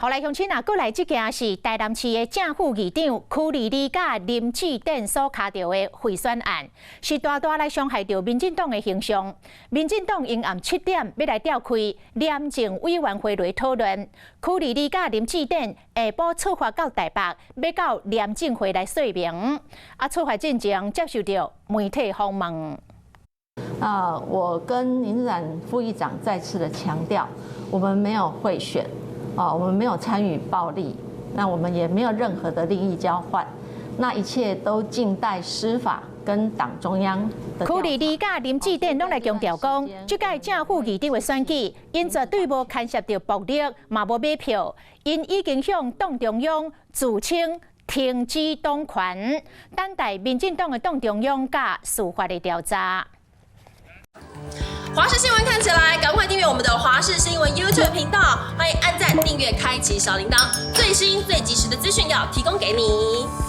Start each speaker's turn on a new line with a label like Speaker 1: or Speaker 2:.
Speaker 1: 予來鄉親啊，閣來這件是台南市的正副議長許莉莉佮林智典所跤著的賄選案，是大大來傷害著民進黨的形象。民進黨𪜶暗7點欲來召開廉政委員會來討論，許莉莉佮林智典下晡出發到台北，欲到廉政會來說明。啊，出發進前接受著媒體訪問。
Speaker 2: 啊，我跟林志展副議長再次的強調，我們沒有賄選。啊，我們沒有參與暴力，那我們也沒有任何的利益交換，那一切都靜待司法跟黨中央的。
Speaker 1: 許莉莉佮林智典攏來強調講，這屆正副議長的選舉，𪜶絕對無牽涉著暴力，嘛無買票，𪜶已經向黨中央自稱停止黨權，等待民進黨的黨中央佮司法的調查。
Speaker 3: 華視新聞看起來，趕快訂閱我們的華視新聞 YouTube 頻道，歡迎按讚、訂閱、開啟小鈴鐺，最新最及時的資訊要提供給你。